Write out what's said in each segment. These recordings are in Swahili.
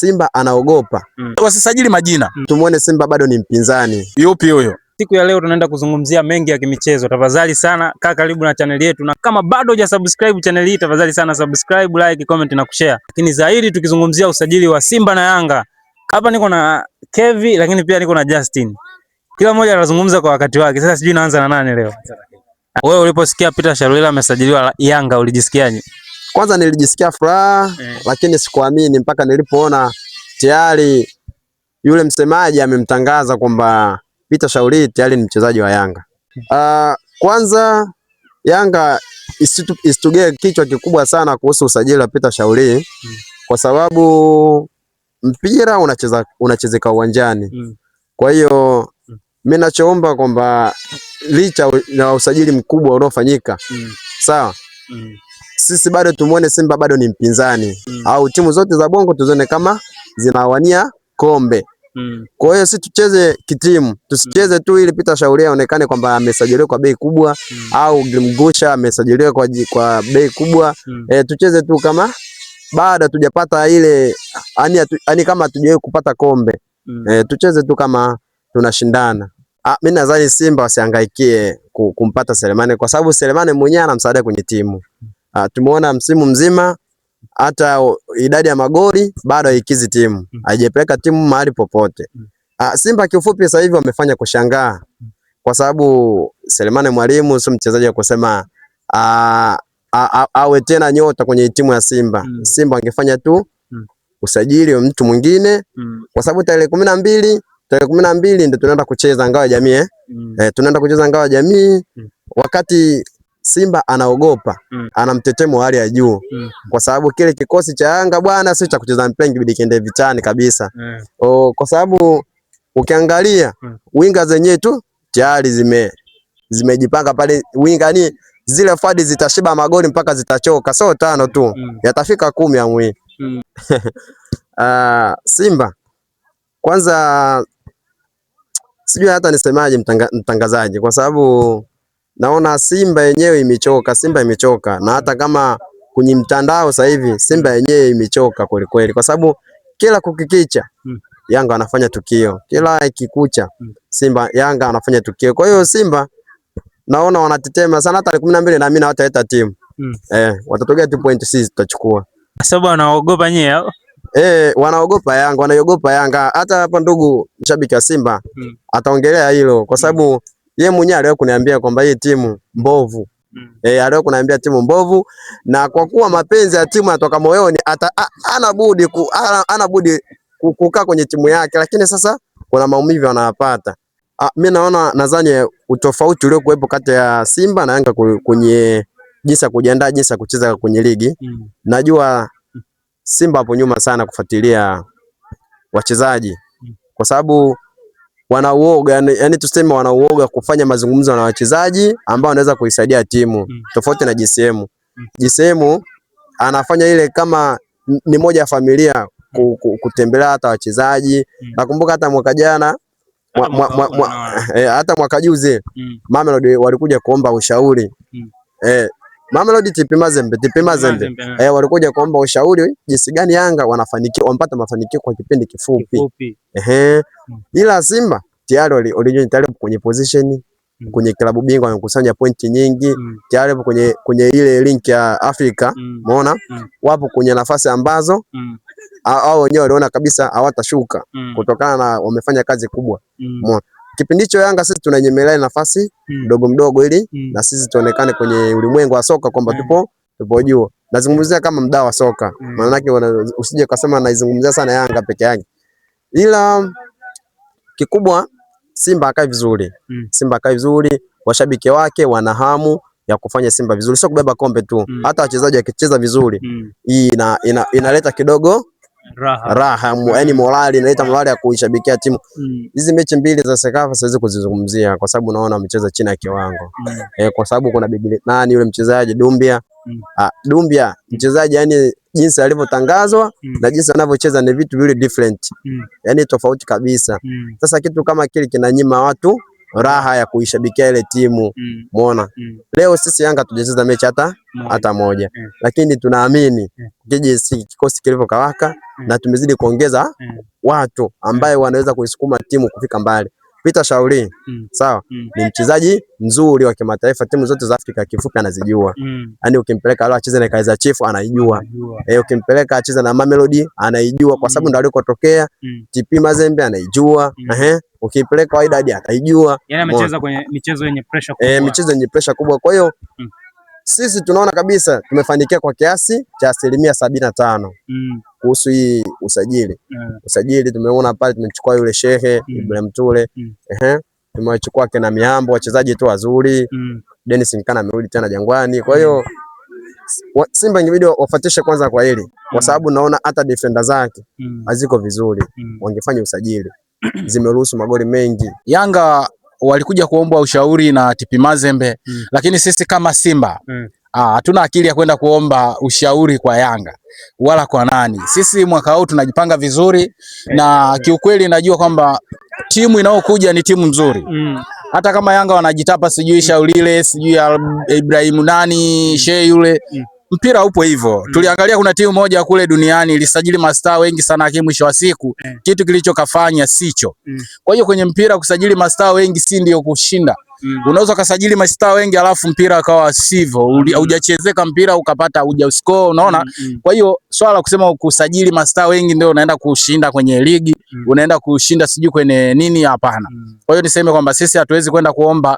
Simba anaogopa. Wasisajili majina. Tumuone Simba bado ni mpinzani. Yupi huyo? Siku ya leo tunaenda kuzungumzia mengi ya kimichezo. Tafadhali sana kaa karibu na chaneli yetu, na kama bado hujasubscribe chaneli hii, tafadhali sana subscribe, like, comment na kushare. Lakini zaidi tukizungumzia usajili wa Simba na Yanga. Hapa niko na Kevi, lakini pia niko na Justin. Kila mmoja anazungumza kwa wakati wake. Sasa sijui naanza na nani leo. Wewe uliposikia Peter Shalulile amesajiliwa Yanga ulijisikiaje? Kwanza nilijisikia furaha lakini sikuamini mpaka nilipoona tayari yule msemaji amemtangaza kwamba Peter Shalulile tayari ni mchezaji wa Yanga. Kwanza Yanga isitugee kichwa kikubwa sana kuhusu usajili wa Peter Shalulile kwa sababu mpira unachezeka uwanjani. Kwa hiyo mimi nachoomba kwamba licha na usajili mkubwa unaofanyika sawa, sisi bado tumuone Simba bado ni mpinzani au timu zote za Bongo tuzione kama zinawania kombe. Kwa hiyo sisi tucheze kitimu, tusicheze tu ili Peter Shalulile aonekane kwamba amesajiliwa kwa bei kubwa au Grimgusha amesajiliwa kwa bei kubwa. Tucheze tu kama bado hatujapata ile yani kama hatujawahi kupata kombe. Tucheze tu kama tunashindana. Mimi nadhani Simba wasihangaikie kumpata Selemani kwa sababu Selemani mwenyewe ana msaada kwenye timu. Tumeona msimu mzima hata idadi ya magoli bado haikizi timu. Haijapeleka timu mahali popote. Simba kiufupi sasa hivi wamefanya kushangaa kwa sababu Selemani Mwalimu sio mchezaji wa kusema awe tena nyota kwenye timu ya Simba. Simba angefanya tu usajili wa mtu mwingine kwa sababu tarehe 12 tarehe 12 ndio tunaenda kucheza ngao ya jamii tunaenda kucheza ngao ya jamii wakati Simba anaogopa ana mtetemo wa hali ya juu kwa sababu kile kikosi cha Yanga bwana sio cha kucheza mpira, ingebidi kiende vitani kabisa. Kwa sababu ukiangalia winga zenyewe tu tayari zimejipanga pale winga ni zile fadi zitashiba magoli mpaka zitachoka, sio tano tu yatafika 10 ya mwi. Simba kwanza sijui hata nisemaje mtangazaji, kwa sababu naona Simba yenyewe imechoka, Simba imechoka, na hata kama kwenye mtandao sasa hivi Simba yenyewe imechoka kweli kweli, kwa sababu kila kukikicha Yanga anafanya tukio, kila ikikucha Simba Yanga anafanya tukio. Kwa hiyo Simba naona wanatetema sana, hata 12 na mimi na wataleta timu watatokea 2.6 tutachukua, sababu wanaogopa nyewe. Wanaogopa Yanga, wanaogopa Yanga. Hata hapa ndugu mshabiki wa Simba ataongelea hilo kwa sababu yeye mwenyewe aliwahi kuniambia kwamba hii timu mbovu. Aliwahi kuniambia timu mbovu, na kwa kuwa mapenzi ya timu yanatoka moyoni, ana budi kukaa kwenye timu yake, lakini sasa kuna maumivu anayapata. Mimi naona nadhani utofauti uliokuwepo kati ya Simba na Yanga kwenye jinsi ya kujiandaa, jinsi ya kucheza kwenye ligi. Najua Simba hapo nyuma sana kufuatilia wachezaji kwa sababu wanauoga, yani tuseme wanauoga kufanya mazungumzo na wachezaji ambao wanaweza kuisaidia timu tofauti na GSM. GSM anafanya ile kama ni moja ya familia kutembelea hata wachezaji. Nakumbuka hata mwaka jana hata mwaka juzi Mamelodi walikuja kuomba ushauri. Mamelodi TP Mazembe walikuja kuomba ushauri jinsi gani Yanga wanafanikiwa wampata mafanikio kwa kipindi kifupi. Ila Simba tayari walijua tayari kwenye position kwenye klabu bingwa wamekusanya pointi nyingi tayari kwenye ile link ya Afrika umeona wapo kwenye nafasi ambazo hao wenyewe waliona kabisa hawatashuka kutokana na wamefanya kazi kubwa. Umeona kipindi hicho Yanga sisi tunanyemelea nafasi mdogo mdogo ili na sisi tuonekane kwenye ulimwengu wa soka kwamba tupo juu. Nazungumzia kama mdau wa soka. Maana yake usije kusema naizungumzia sana Yanga peke yake. Ila kikubwa Simba akae vizuri. Simba akae vizuri, washabiki wake wana hamu ya kufanya Simba vizuri, sio kubeba kombe tu. Hata wachezaji wakicheza vizuri hii inaleta kidogo raha, yani morali, inaleta morali ya kuishabikia timu. Hizi mechi mbili za Sekafa siwezi kuzizungumzia kwa sababu naona wamecheza chini ya kiwango. Kwa sababu kuna bibi nani yule mchezaji Dumbia. Dumbia mchezaji yani jinsi alivyotangazwa na jinsi anavyocheza ni vitu vile different. Yani tofauti kabisa. Sasa kitu kama kile kinanyima watu raha ya kuishabikia ile timu. Umeona? Leo sisi Yanga tujacheza mechi hata moja. Lakini tunaamini jinsi kikosi kilivyokawaka na tumezidi kuongeza watu ambaye wanaweza kuisukuma timu kufika mbali. Peter Shauri, sawa, ni mchezaji mzuri wa kimataifa, timu zote za Afrika kifupi anazijua. Yaani ukimpeleka leo acheze na Kaizer Chiefs anaijua. Ukimpeleka acheze na Mamelodi anaijua kwa sababu ndo alikotokea. TP Mazembe anaijua. Ukimpeleka Wydad ataijua. Yaani amecheza kwenye michezo yenye pressure kubwa. Michezo yenye pressure kubwa. Kwa hiyo sisi tunaona kabisa tumefanikiwa kwa kiasi cha 75% kuhusu hii usajili. Usajili tumeona pale tumechukua yule Shehe Ibrahim Tule. Tumewachukua kina Miambo, wachezaji tu wazuri. Dennis Nkana amerudi tena Jangwani. Kwa hiyo Simba ingebidi wafuatishe kwanza kwa hili, kwa sababu naona hata defender zake haziko vizuri. Wangefanya usajili. Zimeruhusu magoli mengi. Yanga walikuja kuomba ushauri na TP Mazembe, lakini sisi kama Simba hatuna akili ya kwenda kuomba ushauri kwa Yanga wala kwa nani. Sisi mwaka huu tunajipanga vizuri na kiukweli najua kwamba timu inayokuja ni timu nzuri. Hata kama Yanga wanajitapa sijui Shaulile, sijui Ibrahimu nani, Shee yule. Mpira upo hivyo. Tuliangalia kuna timu moja kule duniani ilisajili mastaa wengi sana, lakini mwisho wa siku kitu kilichokafanya sicho. Kwa hiyo kwenye mpira kusajili mastaa wengi si ndio kushinda. Unaweza kusajili mastaa wengi alafu mpira ukawa sivyo, hujachezeka mpira ukapata hujascore, unaona? Kwa hiyo swala kusema kusajili mastaa wengi ndio unaenda kushinda kwenye ligi, unaenda kushinda sijui kwenye nini, hapana. Kwa hiyo niseme kwamba sisi hatuwezi kwenda kuomba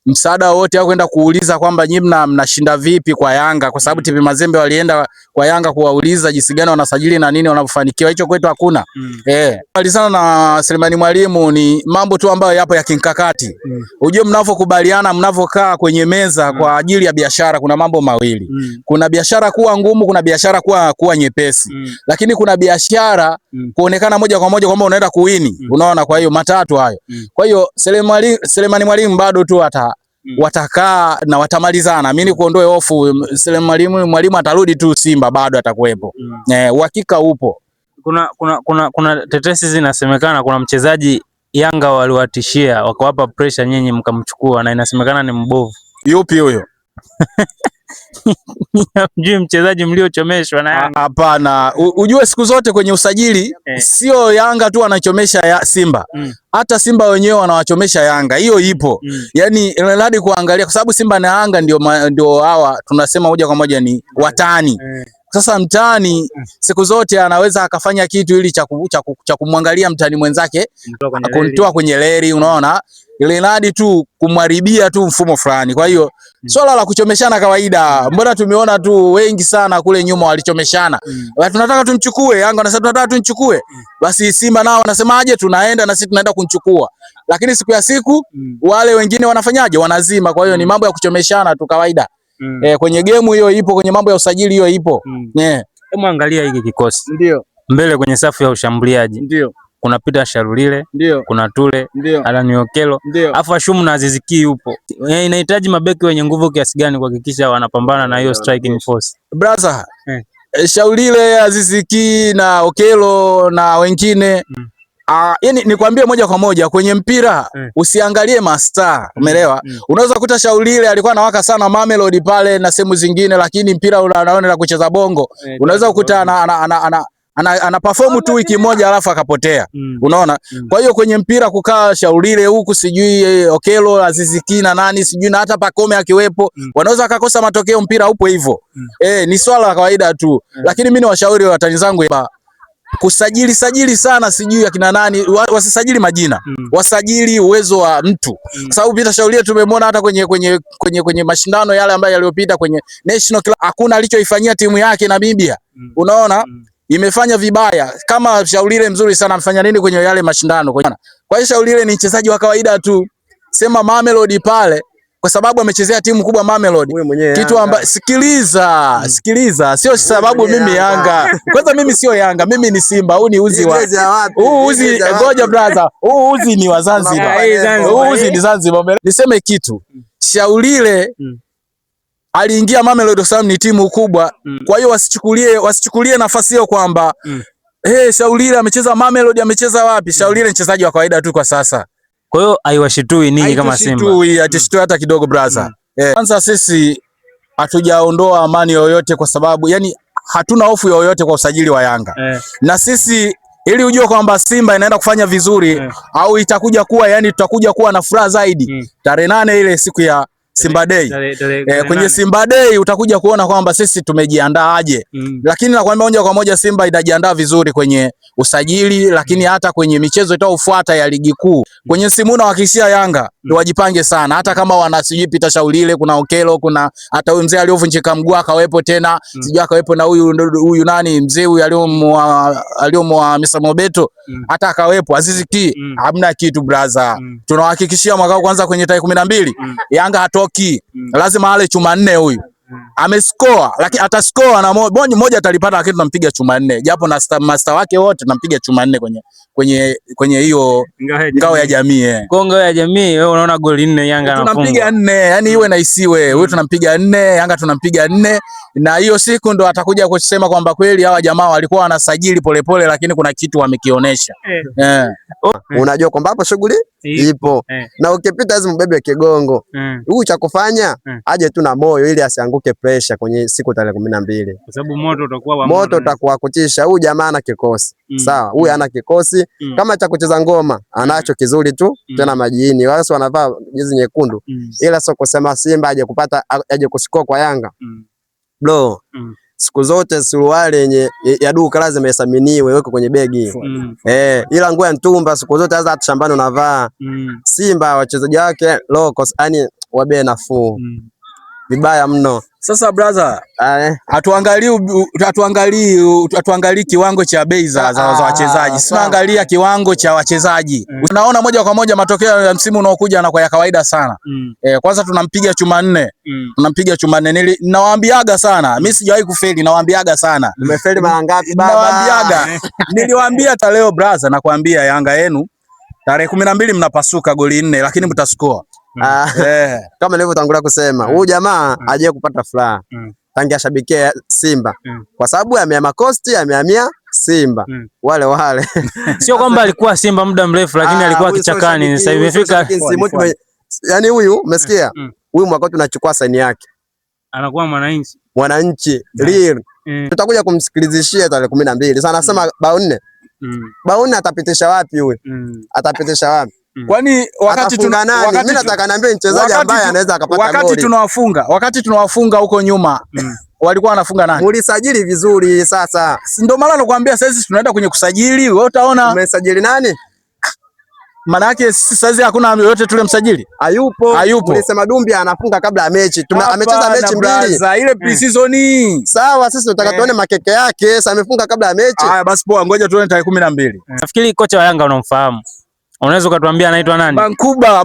msaada wote au kwenda kuuliza kwamba nyinyi mnashinda vipi kwa Yanga, kwa sababu TP Mazembe walienda kwa Yanga kuwauliza jinsi gani wanasajili na nini wanavyofanikiwa. Hicho kwetu hakuna. Malizana na Selemani Mwalimu ni mambo tu ambayo yapo ya kimkakati. Ujue mnavyokubaliana, mnavyokaa kwenye meza kwa ajili ya biashara, kuna mambo mawili. Kuna biashara kuwa ngumu, kuna biashara kuwa nyepesi. Lakini kuna biashara kuonekana moja kwa moja kwamba unaenda kuwini. Unaona, kwa hiyo matatu hayo. Kwa hiyo Selemani Mwalimu bado tu watakaa na watamalizana. Mimi nikuondoe hofu, Selemani Mwalimu atarudi tu Simba, bado atakuwepo. Uhakika upo. Kuna tetesi zinasemekana kuna mchezaji Yanga waliwatishia wakawapa pressure, nyinyi mkamchukua, na inasemekana ni mbovu. Yupi huyo? Mjui mchezaji mliochomeshwa na Yanga? Hapana, ujue siku zote kwenye usajili sio Yanga tu anachomesha ya Simba. Hata Simba wenyewe wanawachomesha Yanga. Hiyo ipo. Yaani inabidi kuangalia kwa sababu Simba na Yanga ndio hawa tunasema moja kwa moja ni watani. Sasa mtani siku zote anaweza akafanya kitu ili cha kumwangalia mtani mwenzake, kumtoa kwenye leri, unaona? Ili nadi tu kumharibia tu mfumo fulani. Kwa hiyo swala la kuchomeshana kawaida, mbona tumeona tu wengi sana kule nyuma walichomeshana. Tunataka tumchukue, Yanga wanasema tunataka tumchukue. Basi Simba nao wanasemaje, tunaenda na sisi tunaenda kumchukua. Lakini siku ya siku wale wengine wanafanyaje? Wanazima. Kwa hiyo ni mambo ya kuchomeshana tu kawaida. Kwenye game hiyo ipo, kwenye mambo ya usajili hiyo ipo. Hebu angalia hiki kikosi. Ndio. Mbele kwenye safu ya ushambuliaji. Ndio. Kuna Peter Shalulile, ndio, kuna Tule, ndio, Alan Okello, ndio, afu Ashumu na Aziz Ki yupo. Inahitaji mabeki wenye nguvu kiasi gani kuhakikisha wanapambana na hiyo striking force? Brother, Shalulile, Aziz Ki na Okello na wengine yani nikwambie moja kwa moja kwenye mpira usiangalie mastaa, umeelewa? Unaweza kukuta Shaulile alikuwa anawaka sana Mamelodi pale na sehemu zingine, lakini mpira unaona kucheza bongo. Unaweza kukuta ana perform tu wiki moja alafu akapotea. Unaona? Kwa hiyo kwenye mpira kukaa Shaulile huku sijui Okello, Aziz Ki na nani sijui na hata Pacome akiwepo, wanaweza akakosa matokeo, mpira upo hivyo. Ni swala la kawaida tu. Lakini mimi ni washauri watani zangu kusajili sajili sana sijui akina nani, wasisajili majina, wasajili uwezo wa mtu. Kwa sababu Peter Shaulile tumemwona hata kwenye mashindano yale ambayo yaliyopita kwenye National Club hakuna alichoifanyia timu yake Namibia. Unaona? Imefanya vibaya. Kama Shaulile mzuri sana amefanya nini kwenye yale mashindano? Kwa hiyo Shaulile ni mchezaji wa kawaida tu. Sema Mamelodi pale kwa sababu amechezea timu kubwa Mamelodi. Kitu ambacho sikiliza, sikiliza, sio sababu mimi Yanga. Kwanza mimi sio Yanga, mimi ni Simba. Huu ni uzi wa huu uzi, ngoja brother. Huu uzi ni wa Zanzibar. Huu uzi ni Zanzibar. Niseme kitu. Shaulile aliingia Mamelodi kwa sababu ni timu kubwa. Kwa hiyo wasichukulie nafasi hiyo kwamba Shaulile amecheza Mamelodi, amecheza wapi? Shaulile ni mchezaji wa kawaida tu kwa sasa. Kwa hiyo haiwashitui ninyi kama Simba? Haitushtui hata kidogo brother. Kwanza sisi hatujaondoa amani yoyote kwa sababu yani hatuna hofu yoyote kwa usajili wa Yanga. Na sisi ili ujue kwamba Simba inaenda kufanya vizuri au itakuja kuwa yani tutakuja kuwa na furaha zaidi tarehe 8 ile siku ya Simba Day. Kwenye Simba Day utakuja kuona kwamba sisi tumejiandaaje. Lakini nakwambia moja kwa moja Simba inajiandaa vizuri kwenye usajili, lakini hata kwenye michezo itayofuata ya ligi kuu. Kwenye simu na wakishia Yanga wajipange sana, hata kama wana sijui Peter Shaulile, kuna Okelo, kuna hata huyu mzee aliyovunjika mguu akawepo tena, sijui akawepo na huyu nani mzee huyu aliyomwa Mr. Mobeto, hata akawepo Azizi Ki, hamna kitu brother. Tunawahakikishia mwaka kwanza kwenye tarehe 12 Yanga hatoki. Lazima ale chuma 4 huyu. Amescore, lakini atascore na moja atalipata, lakini tunampiga chuma 4. Japo na master wake wote tunampiga chuma 4 kwenye hiyo ngao ya jamii. Kwa ngao ya jamii wewe unaona goli 4 Yanga anafunga. Tunampiga 4, yani iwe na isiwe. Wewe tunampiga 4, Yanga tunampiga 4, na hiyo siku ndo atakuja kusema kwamba kweli hawa jamaa walikuwa wanasajili polepole, lakini kuna kitu wamekionesha. Unajua kwamba hapo shughuli ipo. Na ukipita lazima ubebe kigongo. Huyu cha kufanya aje tu na moyo ili asianguke pressure kwenye siku tarehe 12. Kwa sababu moto utakuwa wa moto utakuwa kutisha. Huyu jamaa ana kikosi. Sawa, huyu ana kikosi kama cha kucheza ngoma, anacho kizuri tu tena majini. Wao wanavaa jezi nyekundu. Ila sio kusema Simba aje kupata aje kusikoa kwa Yanga. Bro. Siku zote suruali yenye ya duka lazima isaminiwe, iwekwe kwenye begi. Ila nguo ya mtumba siku zote hata shambani unavaa. Simba wachezaji wake low cost, yani wabe nafuu. Vibaya mno. Sasa brother, hatuangalii kiwango cha bei za wachezaji. Sisi tunaangalia kiwango cha wachezaji. Unaona moja kwa moja matokeo ya msimu unaokuja na kwa ya kawaida sana. Kwanza tunampiga chuma 4. Tunampiga chuma 4. Nawaambiaga sana. Mimi sijawahi kufeli, nawaambiaga sana. Umefeli mara ngapi baba? Nawaambiaga. Niliwaambia hata leo brother, nakwambia Yanga yenu tarehe 12 mnapasuka goli 4, lakini mtascore. Kama nilivyotangulia kusema, huyu jamaa hajawahi kupata furaha tangia ashabikia Simba. Kwa sababu amehamia Coast, amehamia Simba. Wale wale. Sio kwamba alikuwa Simba muda mrefu, lakini alikuwa kichakani. Sasa hivi imefika. Yaani huyu umesikia? Huyu mwaka tunachukua saini yake. Anakuwa mwananchi. Mwananchi real. Tutakuja kumsikilizishia tarehe 12. Sasa anasema bao 4. Bao 4 atapitisha wapi huyu? Atapitisha wapi? Kwani wakati mimi nataka niambie mchezaji ambaye anaweza akapata goli. Wakati tunawafunga huko nyuma walikuwa wanafunga nani? Mulisajili vizuri sasa. Ndio maana nakwambia sasa tunaenda kwenye kusajili, wewe utaona. Umesajili nani? Maana yake sasa hakuna yoyote tule msajili. Hayupo. Ulisema Dumbia anafunga kabla ya mechi. Amecheza mechi mbili. Za ile pre-season. Sawa, sisi tunataka tuone makeke yake. Sasa amefunga kabla ya mechi. Haya basi poa, ngoja tuone tarehe 12. Nafikiri kocha wa Yanga unamfahamu. Unaweza ukatuambia anaitwa nani? Bankuba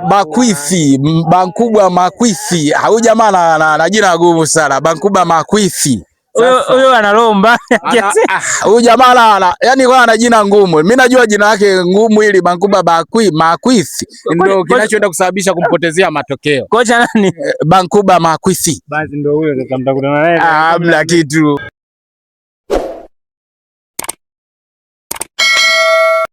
Bakwifi, Bankuba Makwifi. Huyu jamaa na jina gumu sana. Bankuba Makwifi. Huyo ana roho mbaya kiasi. Huyu jamaa yani kwa ana jina ngumu. Mimi najua jina lake ngumu ili Bankuba Makwifi ndio kinachoenda kusababisha kumpotezea matokeo. Kocha nani? Bankuba Makwifi. Basi ndio huyo sasa mtakutana naye. Hamna kitu.